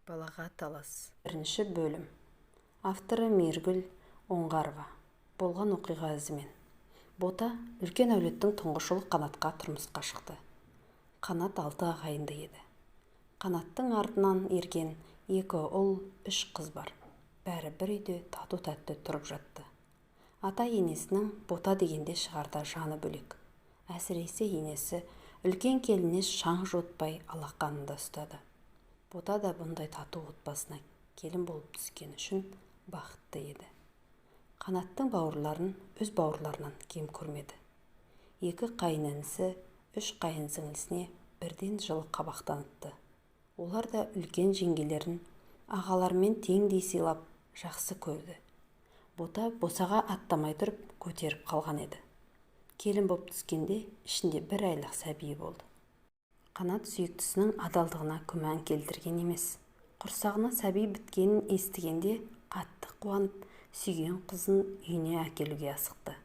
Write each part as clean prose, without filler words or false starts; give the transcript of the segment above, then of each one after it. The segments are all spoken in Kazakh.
Балаға талас. Бірінші бөлім. Авторы Мейіргүл Оңғарова. Болған оқиға ізімен. Бота үлкен әулеттің тұңғыш ұлы Қанатқа тұрмысқа шықты. Қанат алты ағайынды еді. Қанаттың артынан ерген екі ұл, үш қыз бар. Бәрі бір үйде тату-тәтті тұрып жатты. Ата-енесінің Бота дегенде шығарда жаны бөлек. Әсіресе енесі үлкен келініне шаң жуытпай алақанында ұстады. Бота да бұндай тату отбасына келін болып түскені үшін бақытты еді. Қанаттың бауырларын өз бауырларынан кем көрмеді. Екі қайын інісі, үш қайын сіңлісіне бірден жылы қабақ танытты. Олар да үлкен жеңгелерін ағаларымен теңдей сыйлап, жақсы көрді. Бота босаға аттамай тұрып көтеріп қалған еді. Келін боп түскенде ішінде бір айлық сәбиі болды. Қанат сүйіктісінің адалдығына күмән келтірген емес. Құрсағына сәби біткенін естігенде қатты қуанып, сүйген қызын үйіне әкелуге асықты.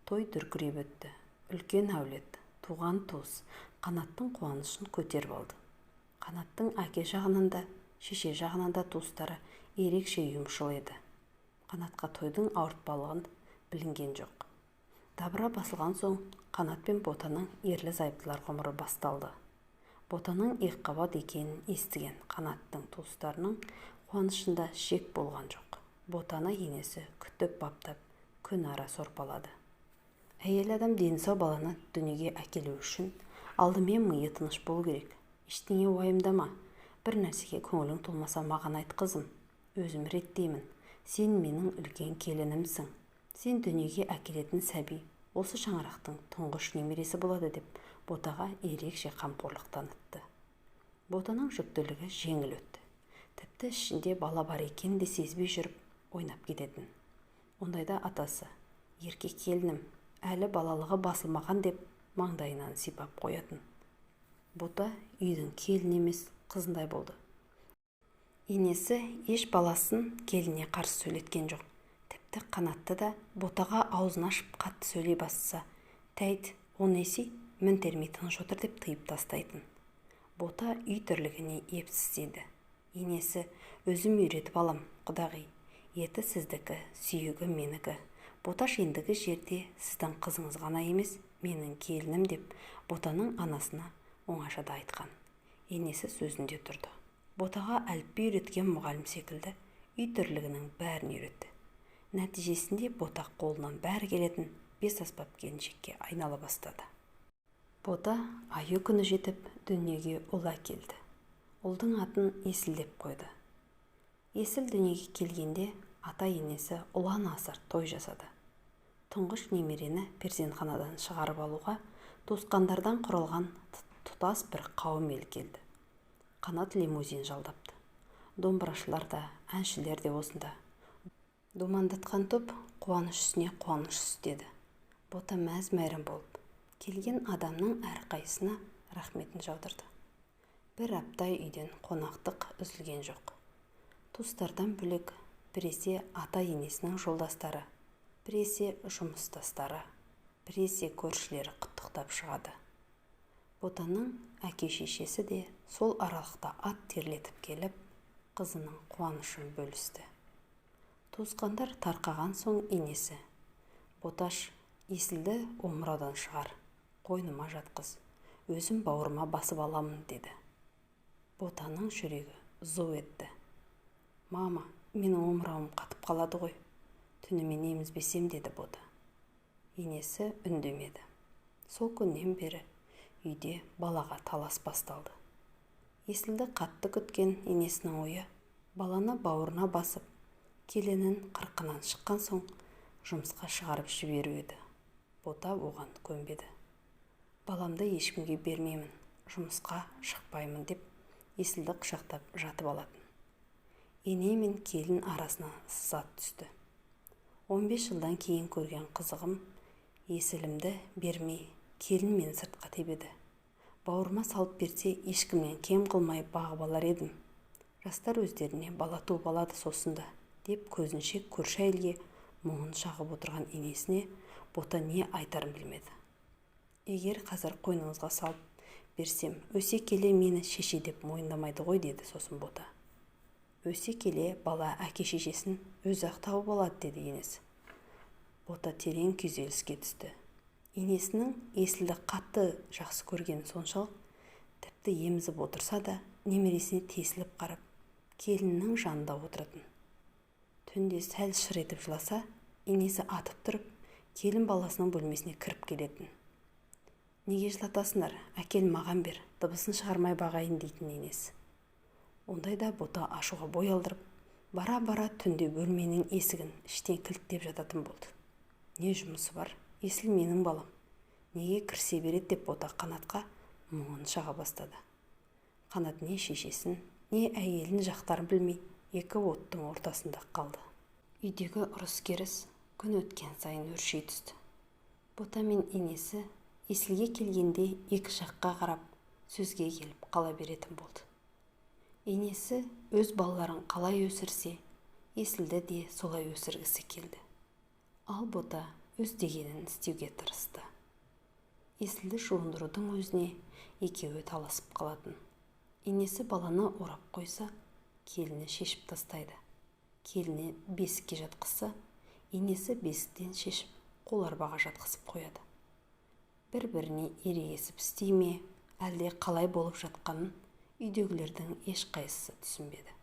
Той дүркіреп өтті. Үлкен әулет, туған-туыс Қанаттың қуанышын көтеріп алды. Қанаттың әке жағынан да, шеше жағынан да туыстары ерекше ұйымшыл еді. Қанатқа тойдың ауыртпалығы білінген жоқ. Дабыра басылған соң Қанат пен Ботаның ерлі-зайыптылар ғұмыры басталды. Ботаның екіқабат екенін естіген Қанаттың туыстарының қуанышында шек болған жоқ. Ботаны енесі күтіп баптап, күн ара сорпалады. Әйел адам дені сау баланы дүниеге әкелу үшін алдымен миы тыныш болу керек. Ештеңе уайымдама, бір нәрсеге көңілің толмаса маған айт қызым, өзім реттеймін. Сен менің үлкен келінімсің. Сен дүниеге әкелетін сәби осы шаңырақтың тұңғыш немересі болады деп Ботаға ерекше қамқорлық танытты. Ботаның жүктілігі жеңіл өтті. Тіпті ішінде бала бар екенін де сезбей жүріп ойнап кететін. Ондайда атасы, еркек келінім, әлі балалығы басылмаған деп маңдайынан сипап қоятын. Бота үйдің келіні емес, қызындай болды. Енесі еш баласын келініне қарсы сөйлеткен жоқ. Тіпті Қанатты да Ботаға аузын ашып қатты сөйлей бастаса, тәйт, о несі, мін термей тыныш отыр деп тыйып тастайтын. Бота үй тірлігіне епсіз еді. Енесі, өзім үйретіп алам, құдағи, еті сіздікі, сүйегі менікі. Боташ ендігі жерде сіздің қызыңыз ғана емес, менің келінім деп Ботаның анасына оңашада айтқан. Енесі сөзінде тұрды. Ботаға әліпби үйреткен мұғалім секілді үй тірлігінің бәрін үйретті. Нәтижесінде Бота қолынан бәрі келетін бес аспап келіншекке айнала бастады. Бота айы күні жетіп дүниеге ұл әкелді. Ұлдың атын Есіл деп қойды. Есіл дүниеге келгенде ата-енесі ұлан асыр той жасады. Тұңғыш немерені перзентханадан шығарып алуға туысқандардан құралған тұтас бір қауым ел келді. Қанат лимузин жалдапты. Домбырашылар да, әншілер де осында. Думандатқан топ қуаныш үстіне қуаныш үстеді. Бота мәз-мәйрам болып, келген адамның әрқайсысына рахметін жаудырды. Бір апта үйден қонақтық үзілген жоқ. Туыстардан бөлек біресе ата-енесінің жолдастары, біресе жұмыстастары, біресе көршілері құттықтап шығады. Ботаның әке-шешесі де сол аралықта ат терлетіп келіп, қызының қуанышын бөлісті. Туысқандар тарқаған соң енесі, Боташ, Есілді омыраудан шығар, қойныма жатқыз, өзім бауырыма басып аламын деді. Ботаның жүрегі зу етті. Мама, менің омырауым қатып қалады ғой, түнімен емізбесем деді Бота. Енесі үндемеді. Сол күннен бері үйде балаға талас басталды. Есілді қатты күткен енесінің ойы баланы бауырына басып, келінін қырқынан шыққан соң жұмысқа шығарып жіберу еді. Бота оған көнбеді. Баламды ешкімге бермеймін, жұмысқа шықпаймын деп Есілді құшақтап жатып алатын. Ене мен келін арасына сызат түсті. 15 жылдан кейін көрген қызығым Есілімді бермей, келін мені сыртқа тебеді. Бауырыма салып берсе, ешкімнен кем қылмай бағып алар едім. Жастар өздеріне бала туып алады сосын да, деп көзінше көрші әйелге мұңын шағып отырған енесіне Бота не айтарын білмеді. Егер қазір қойныңызға салып берсем, өсе келе мені шеше деп мойындамайды ғой деді сосын Бота. Өсе келе бала әке-шешесін өзі-ақ тауып алады, деді енесі. Бота терең күйзеліске түсті. Енесінің Есілді қатты жақсы көргені соншалық, тіпті емізіп отырса да немересіне тесіліп қарап, келінінің жанында отыратын. Түнде сәл шыр етіп жыласа, енесі атып тұрып, келін баласының бөлмесіне кіріп келетін. Неге жылатасыңдар, әкел маған бер, дыбысын шығармай бағайын дейтін енесі. Ондайда Бота ашуға бой алдырып, бара-бара түнде бөлменің есігін іштен кілттеп жататын болды. Не жұмысы бар, Есіл менің балам, неге кірісе береді деп Бота Қанатқа мұңын шаға бастады. Қанат не шешесін, не әйелін жақтарын білмей, екі оттың ортасында қалды. Үйдегі ұрыс-керіс күн өткен сайын өрши түсті. Бота мен енесі Есілге келгенде екі жаққа қарап, сөзге келіп қала беретін болды. Енесі өз балаларын қалай өсірсе, Есілді де солай өсіргісі келді. Ал Бота өз дегенін істеуге тырысты. Есілді жуындырудың өзіне екеуі таласып қалатын. Енесі баланы орап қойса, келіні шешіп тастайды. Келіні бесікке жатқызса, енесі бесіктен шешіп, қол арбаға жатқызып қояды. Бір-біріне ерегесіп істей ме, әлде қалай болып жатқанын үйдегілердің ешқайсысы түсінбеді.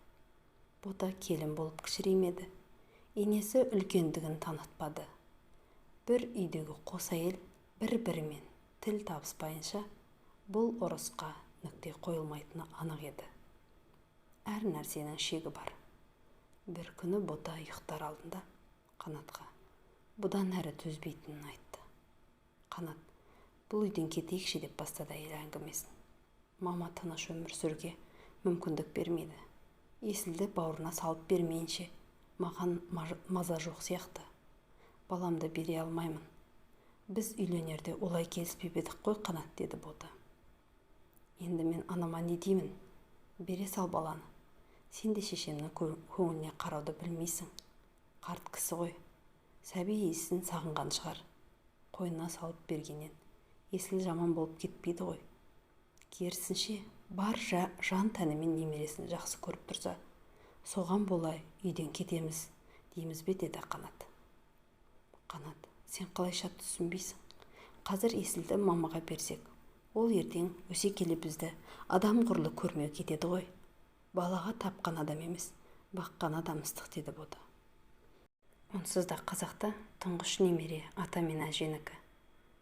Бота келін болып кішіреймеді. Енесі үлкендігін танытпады. Бір үйдегі қос әйел бір-бірімен тіл табыспайынша бұл ұрысқа нүкте қойылмайтыны анық еді. Әр нәрсенің шегі бар. Бір күні Бота ұйықтар алдында Қанатқа бұдан әрі төзбейтінін айтты. Қанат, бұл үйден кетейікші деп бастады әйел әңгімесін. Мама тыныш өмір сүруге мүмкіндік бермейді. Есілді бауырына салып бермейінше маған маза жоқ сияқты. Баламды бере алмаймын. Біз үйленерде олай келіспеп едік қой, Қанат, деді Бота. Енді мен анама не деймін? Бере сал баланы. Сен де шешемнің көңіліне қарауды білмейсің. Қарт кісі ғой. Сәби есін сағынған шығар. Қойнына салып бергеннен Есіл жаман болып кетпейді ғой. Керісінше, бар жан тәнімен немересін жақсы көріп тұрса, соған бола үйден кетеміз дейміз бе, деді Қанат. Қанат, сен қалайша түсінбейсің? Қазір Есілді мамаға берсек, ол ертең өсе келе бізді адам құрлы көрмеу кетеді ғой. Балаға тапқан адам емес, баққан адам ыстық, деді Бота. Онсыз да қазақта тұңғыш немере ата мен әженікі.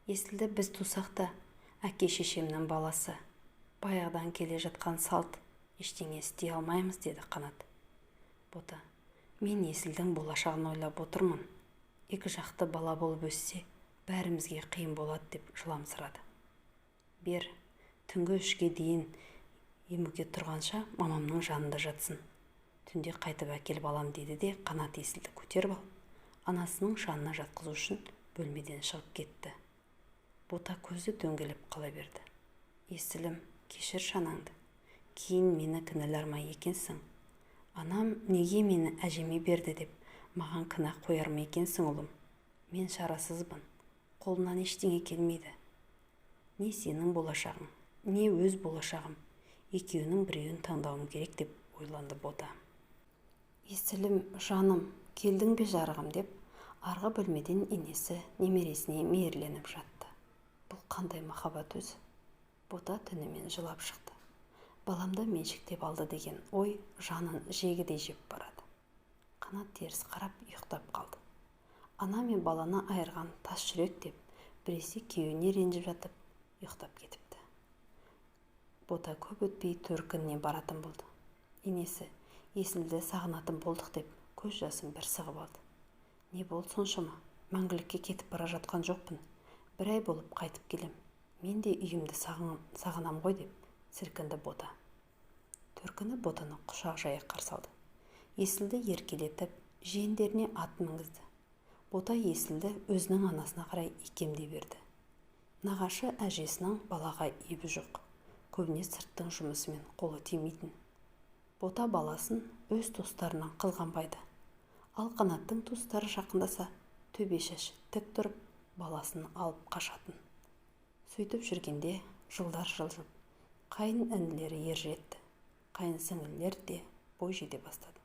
Есілді біз тусақ та әке шешемнің баласы. Баяғыдан келе жатқан салт, ештеңе істей алмаймыз, деді Қанат. Бота, мен Есілдің болашағын ойлап отырмын. Екі жақты бала болып өссе, бәрімізге қиын болады деп жыламсырады. Бер, түнгі 3-ке дейін емуге тұрғанша мамамның жанында жатсын. Түнде қайтып әкеліп алам, деді де Қанат Есілді көтеріп алып, анасының жанына жатқызу үшін бөлмеден шығып кетті. Бота көзі дөңгелеп қала берді. Есілім, кешір шанаңды. Кейін мені кінәлар ма екенсің? Анам неге мені әжеме берді деп маған кінә қояр ма екенсің, ұлым? Мен шарасызбын. Қолымнан ештеңе келмейді. Не сенің болашағың, не өз болашағым. Екеуінің біреуін таңдауым керек деп ойланды Бота. Есілім, жаным, келдің бе жарығым деп арғы бөлмеден енесі немересіне мейірленіп жатты. Бұл қандай махаббат өзі? Бота түнімен жылап шықты. Баламды меншіктеп алды деген ой жанын жегідей жеп барады. Қанат теріс қарап ұйықтап қалды. Ана мен баланы айырған тас жүрек деп біресе күйеуіне ренжіп жатып ұйықтап кетіпті. Бота көп өтпей төркініне баратын болды. Енесі Есілді сағынатын болдық деп көз жасын бір сығып алды. Не болды соншама? Мәңгілікке кетіп бара жатқан жоқпын. Бір ай болып қайтып келем. Мен де үйімді сағынам ғой деп сілкінді Бота. Төркіні Ботаны құшақ жая қарсы алды. Есілді еркелетіп, жиендеріне ат мінгізді. Бота Есілді өзінің анасына қарай икемдей берді. Нағашы әжесінің балаға ебі жоқ. Көбіне сырттың жұмысымен қолы тимейтін. Бота баласын өз туыстарынан қызғанбайды. Ал Қанаттың туыстары жақындаса, төбе шашы тік тұрып, баласын алып қашатын. Сөйтіп жүргенде жылдар жылжып, қайын інілері ер жетті. Қайын сіңлілер де бой жете бастады.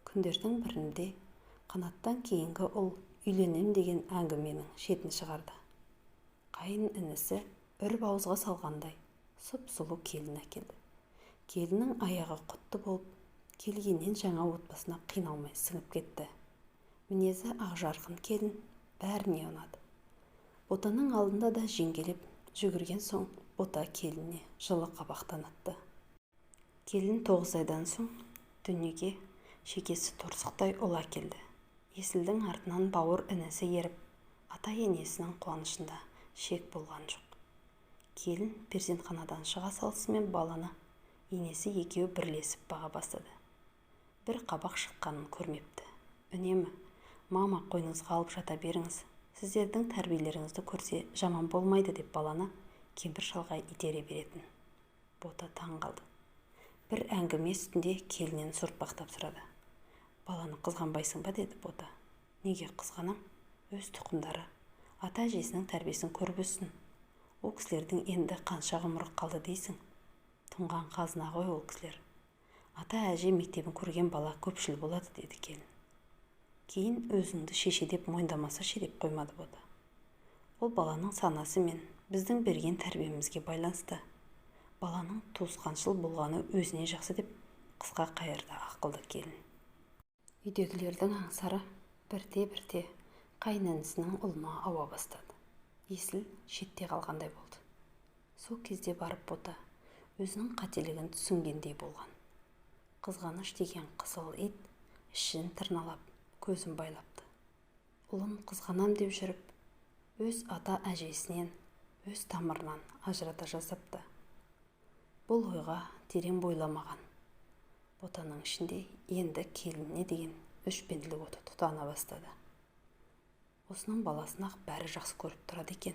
Күндердің бірінде Қанаттан кейінгі ұл үйленем деген әңгіменің шетін шығарды. Қайын інісі үріп ауызға салғандай сұп-сұлу келін әкелді. Келіннің аяғы құтты болып, келгеннен жаңа отбасына қиналмай сіңіп кетті. Мінезі ақжарқын келін бәріне ұнады. Ботаның алдында да жеңгелеп жүгірген соң Бота келініне жылы қабақ танытты. Келін 9 айдан соң дүниеге шекесі торсықтай ұл әкелді. Есілдің артынан бауыр інісі еріп, ата-енесінің қуанышында шек болған жоқ. Келін перзентханадан шыға салысымен баланы енесі екеуі бірлесіп баға бастады. Бір қабақ шыққанын көрмепті. Үнемі, мама қойныңызға алып жата беріңіз, сіздердің тәрбиелеріңізді көрсе жаман болмайды деп баланы кемпір шалға итере беретін. Бота таң қалды. Бір әңгіме үстінде келіннен сұртпақтап сұрады. Баланы қызғанбайсың ба деді Бота. Неге қызғанам? Өз тұқымдары. Ата-әжесінің тәрбиесін көріп өссін. Ол кісілердің енді қанша ғұмыры қалды дейсің? Тұнған қазына ғой ол кісілер. Ата-әже мектебін көрген бала көпшіл болады деді келін. Кейін өзіңді шеше деп мойындамаса ше деп қоймады Бота. Ол баланың санасы мен біздің берген тәрбиемізге байланысты. Баланың туысқаншыл болғаны өзіне жақсы деп қысқа қайырды ақылды келін. Үйдегілердің аңсары бірте-бірте қайын інісінің ұлына ауа бастады. Есіл шетте қалғандай болды. Сол кезде барып Бота өзінің қателігін түсінгендей болған. Қызғаныш деген қызыл ит ішін тырналап, көзін байлапты. Ұлын қызғанам деп жүріп, өз ата-әжесінен, өз тамырынан ажырата жаздапты. Бұл ойға терең бойламаған. Ботаның ішінде енді келініне деген өшпенділік оты тұтана бастады. Осының баласын ақ бәрі жақсы көріп тұрады екен.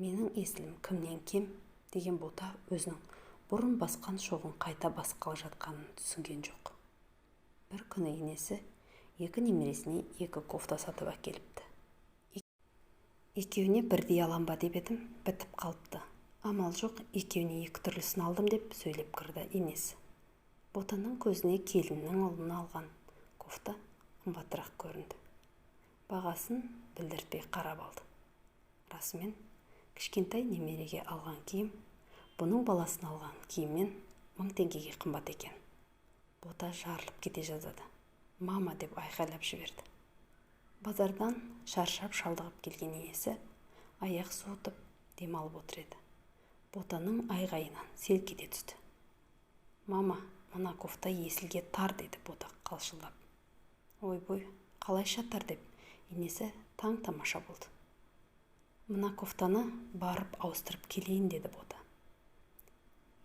Менің Есілім кімнен кем деген Бота өзінің бұрын басқан шоғын қайта басқалы жатқанын түсінген жоқ. Бір күні енесі екі немересіне екі кофта сатып әкеліпті. Екеуіне бірдей алам ба деп едім, бітіп қалыпты. Амал жоқ, екеуіне екі түрлісін алдым деп сөйлеп кірді енесі. Ботаның көзіне келіннің ұлына алған кофта қымбатырақ көрінді. Бағасын білдіртпей қарап алды. Расымен, кішкентай немереге алған киім, бұның баласына алған киімнен 1000 теңгеге қымбат екен. Бота жарылып кете жаздады. Мама деп айқайлап жіберді. Базардан шаршап шалдығып келген енесі аяқ суытып демалып отыр еді. Ботаның айғайынан селк ете түсті. Мама, мына кофта Есілге тар деді Бота қалшылдап. Ойбой, қалайша тар деп енесі таң тамаша болды. Мына кофтаны барып ауыстырып келейін деді Бота.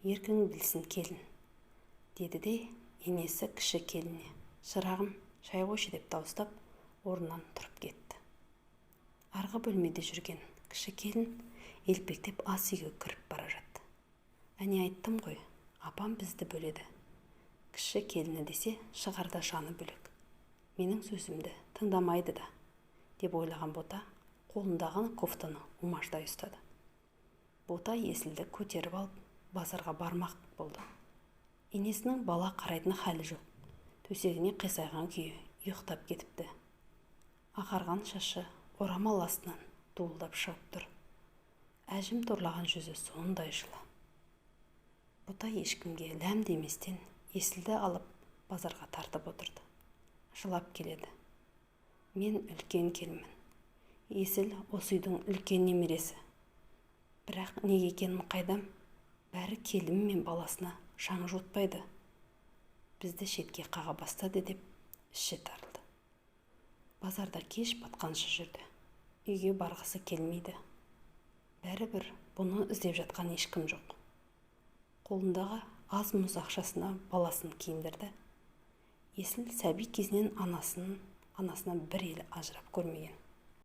Еркің білсін келін, деді де енесі кіші келіне. Шырағым, шай қойшы деп дауыстап, орнынан тұрып кетті. Арғы бөлмеде жүрген кіші келін елпектеп ас үйге кіріп бара жатты. Әне айттым ғой, апам бізді бөледі. Кіші келіні десе, шығарда жаны бөлек. Менің сөзімді тыңдамайды да, деп ойлаған Бота қолындағы кофтаны умаждай ұстады. Бота Есілді көтеріп алып, базарға бармақ болды. Енесінің бала қарайтын халі жоқ. Төсегіне қисайған күйі ұйықтап кетіпті. Ағарған шашы орамал астынан дуылдап шығып тұр. Әжім торлаған жүзі сондай жылы. Бота ешкімге ләм деместен Есілді алып базарға тартып отырды. Жылап келеді. Мен үлкен келінмін. Есіл осы үйдің үлкен немересі. Бірақ неге екенін қайдам, бәрі келін мен баласына шаң жуытпайды. Бізді шетке қаға бастады деп іші тарылды. Базарда кеш батқанша жүрді. Үйге барғысы келмейді. Бәрібір бұны іздеп жатқан ешкім жоқ. Қолындағы аз-мұз ақшасына баласын киіндірді. Есіл сәби кезінен анасына бір елі ажырап көрмеген.